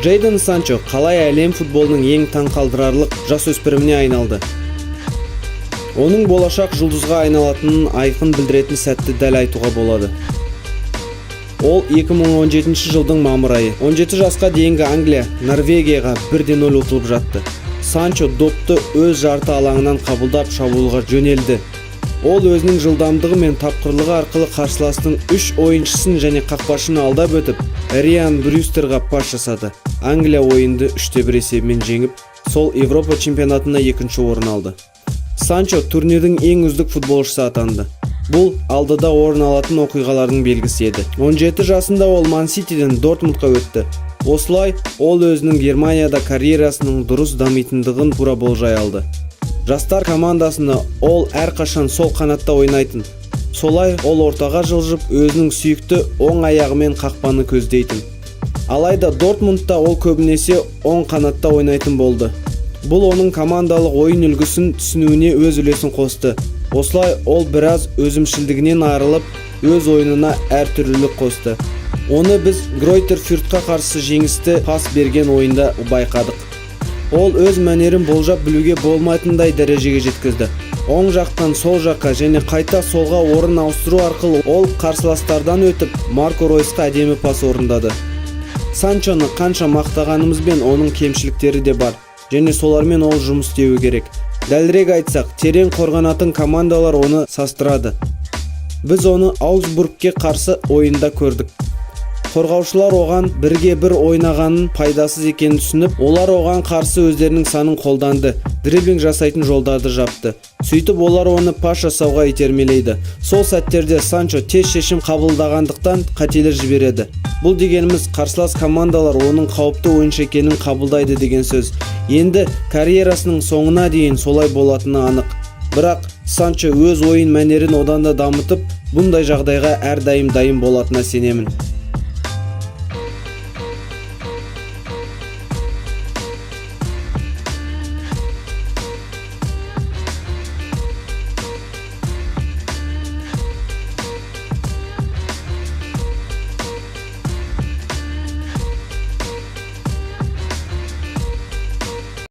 Джейден Санчо қалай әлем футболының ең таңқалдырарлық жасөспіріміне айналды? Оның болашақ жұлдызға айналатынын айқын білдіретін сәтті дәл айтуға болады. Ол 2017 жылдың мамыр айы. 17 жасқа дейінгі Англия Норвегияға 1-0 ұтылып жатты. Санчо допты өз жарты алаңынан қабылдап, шабуылға жөнелді. Ол өзінің жылдамдығы мен тапқырлығы арқылы қарсыластың үш ойыншысын және қақпашыны алдап өтіп, Риан Брюстерға пас жасады. Англия ойынды 3-1 есебімен жеңіп, сол Европа чемпионатында екінші орын алды. Санчо турнирдің ең үздік футболшысы атанды. Бұл алдыда орын алатын оқиғалардың белгісі еді. 17 жасында ол Ман Ситиден Дортмундқа өтті. Осылай ол өзінің Германияда карьерасының дұрыс дамитындығын тура болжай алды. Жастар командасында ол әрқашан сол қанатта ойнайтын. Солай ол ортаға жылжып, өзінің сүйікті оң аяғымен қақпаны көздейтін. Алайда Дортмундта ол көбінесе оң қанатта ойнайтын болды. Бұл оның командалық ойын үлгісін түсінуіне өз үлесін қосты. Осылай ол біраз өзімшілдігінен арылып, өз ойынына әртүрлілік қосты. Оны біз Гройтер Фюртқа қарсы жеңісті пас берген ойында байқадық. Ол өз мәнерін болжап білуге болмайтындай дәрежеге жеткізді. Оң жақтан сол жаққа және қайта солға орын ауыстыру арқылы ол қарсыластардан өтіп, Марко Ройсқа әдемі пас орындады. Санчоны қанша мақтағанымызбен, оның кемшіліктері де бар және солармен ол жұмыс істеуі керек. Дәлірек айтсақ, терең қорғанатын командалар оны састырады. Біз оны Аугсбургке қарсы ойында көрдік. Қорғаушылар оған бірге бір ойнағанын пайдасыз екенін түсініп, олар оған қарсы өздерінің санын қолданды, дриблинг жасайтын жолдарды жапты. Сөйтіп олар оны пас жасауға итермелейді. Сол сәттерде Санчо тез шешім қабылдағандықтан, қателер жібереді. Бұл дегеніміз қарсылас командалар оның қауіпті ойыншы екенін қабылдайды деген сөз. Енді карьерасының соңына дейін солай болатыны анық. Бірақ Санчо өз ойын мәнерін одан да дамытып, бұндай жағдайға әрдайым дайын болатынына сенемін.